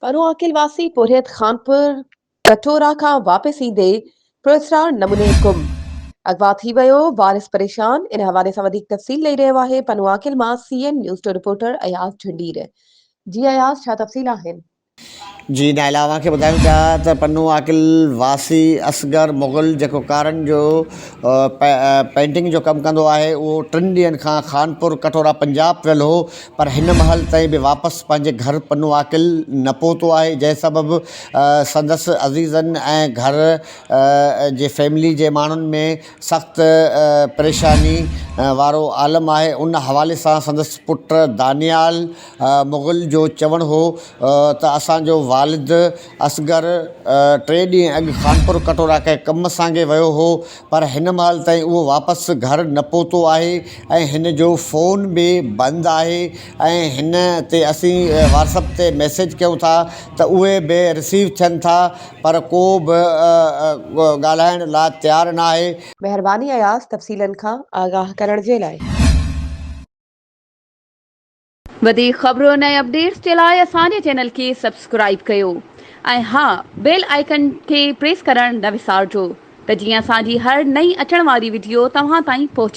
پنو عاقل واسي پورهيت خانپور ڪٽورا کان واپس ايندي پراسرار نموني گم، اغوا ٿي ويو، وارث پريشان، ان حوالي سان وڌيڪ تفصيل ڏئي رهيو آهي پنو عاقل مان سي اين نيوز جو رپورٽر اياز جهنڊير. جي اياز ڇا تفصيل آهن؟ جي نائلا اوهان کي ٻڌايون پيا ته پنو عاقل واسي اصغر مغل جيڪو ڪارن جو پينٽنگ جو ڪم ڪندو آهي اهو ٽن ڏينهن کان خانپور ڪٽورا پنجاب ويل هو پر هن مهل تائين به واپس پنهنجي گهر پنو عاقل نه پهتو آهي جنهن سبب سندس عزيزن ۽ گهر جي فيملي جي ماڻهن ۾ سخت پريشاني وارو عالم آهي ان حوالي سان سندس پٽ دانيال مغل جو چوڻ هو ته اسان جو والد اصغر ٽي ڏينهن اڳ خانپور ڪٽورا ڪنهن ڪم سانگي ويو هو پر هن مهل تائين اهو واپس گهر نه پهتو آهي ۽ هن جو فون به بند آهي ۽ هن تي اسين واٽس اپ تي ميسيج ڪيون ٿا ته اهي به رسيو ٿين ٿا پر ڪو به ڳالهائڻ لاء تيار نه آهي. مهرباني اياز تفصيلن کان آگاهه ڪرڻ جي لاء. وڌيڪ خبرن ۽ اپڊيٽس جي لاء اسان جي چينل کي سبسڪرائيب ڪيو ۽ ها بيل آئيڪن کي پريس ڪرڻ نه وسارجو ته جيئن اسان جي هر نئين اچڻ واري وڊيو توهان تائين پهچي.